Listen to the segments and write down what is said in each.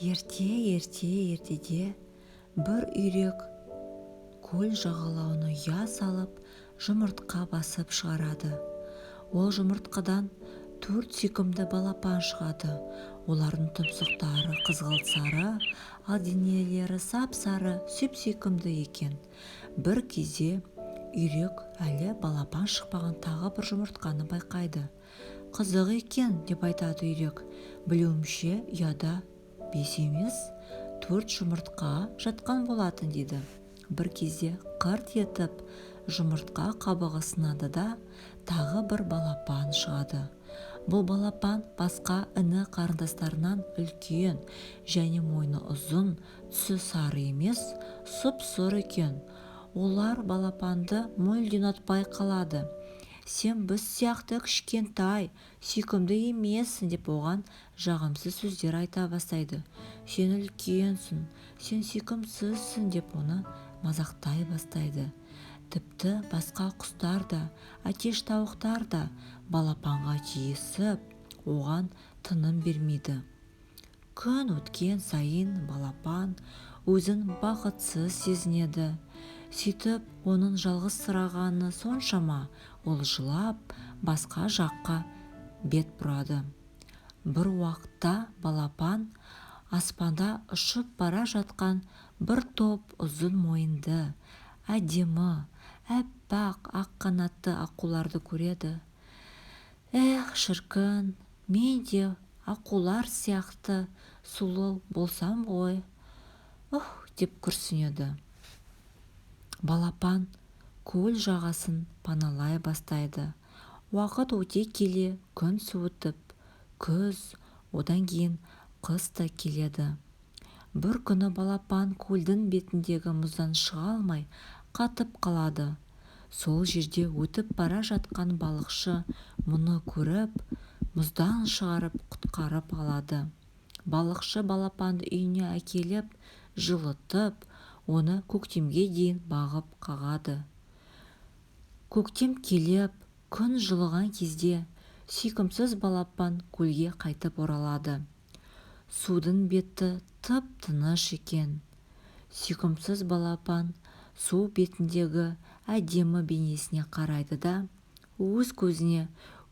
Ерте-ерте ертеде бір үйрек көл жағалауына ұя салып, жұмыртқа басып шығарады. Ол жұмыртқадан төрт сүйкімді балапан шығады. Олардың тұмсықтары қызғылт сары, ал денелері сап-сары, сүп-сүйкімді екен. Бір кезде үйрек әлі балапан шықпаған тағы бір жұмыртқаны байқайды. «Қызық екен, – деп айтады үйрек. – Білуімше, ұяда бес емес, төрт жұмыртқа жатқан болатын», – дейді. Бір кезде қырт етіп жұмыртқа қабығы сынады да, тағы бір балапан шығады. Бұл балапан басқа іні қарындастарынан үлкен және мойны ұзын, түсі сары емес, сұп-сұр екен. Олар балапанды мүлде ұнатпай қалады. «Сен біз сияқты кішкентай, сүйкімді емессің», – деп оған жағымсыз сөздер айта бастайды. «Сен үлкенсің, сен сүйкімсізсің», – деп оны мазақтай бастайды. Тіпті басқа құстар да, әтеш тауықтар да балапанға тиісіп, оған тыным бермейді. Күн өткен сайын балапан өзін бақытсыз сезінеді. Сөйтіп, оның жалғызсырағаны соншама, ол жылап, басқа жаққа бет бұрады. Бір уақытта балапан аспанда ұшып бара жатқан бір топ ұзын мойынды, әдемі, әппақ ақ қанатты аққуларды көреді. «Эх, шіркін, мен де аққулар сияқты сұлу болсам ғой, уһ!» – деп күрсінеді. Балапан көл жағасын паналай бастайды. Уақыт өте келе күн суытып, күз, одан кейін қыс та келеді. Бір күні балапан көлдің бетіндегі мұздан шыға алмай қатып қалады. Сол жерде өтіп бара жатқан балықшы мұны көріп, мұздан шығарып, құтқарып алады. Балықшы балапанды үйіне әкеліп, жылытып, оны көктемге дейін бағып қағады. Көктем келіп, күн жылыған кезде сүйкімсіз балапан көлге қайтып оралады. Судың беті тып-тыныш екен. Сүйкімсіз балапан су бетіндегі әдемі бейнесіне қарайды да, өз көзіне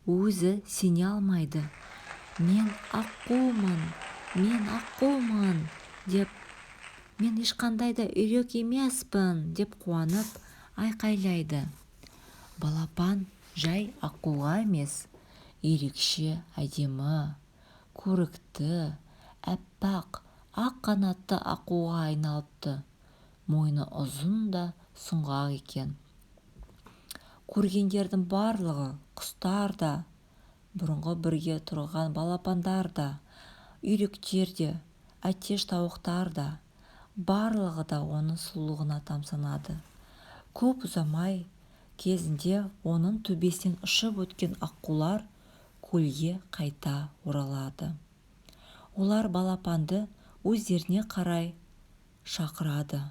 өзі сене алмайды. «Мен аққумын, мен аққумын!» деп, «Мен ешқандай да үйрек емеспін!» деп қуанып айқайлайды. Балапан жай аққуға емес, ерекше әдемі, көрікті, әппақ ақ қанатты аққуға айналыпты. Мойны ұзын да сұңғақ екен. Көргендердің барлығы, құстар да, бұрынғы бірге тұрған балапандар да, үйректер де, әтеш тауықтар да, барлығы да оның сұлулығына тамсанады. Көп ұзамай кезінде оның төбесінен ұшып өткен аққулар көлге қайта оралады. Олар балапанды өздеріне қарай шақырады.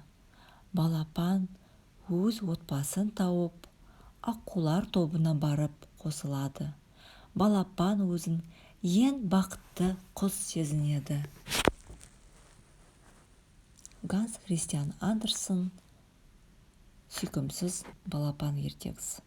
Балапан өз отбасын тауып, аққулар тобына барып қосылады. Балапан өзін ең бақытты құс сезінеді. Ганс Христиан Андерсен, «Сүйкімсіз балапан» ертегісі.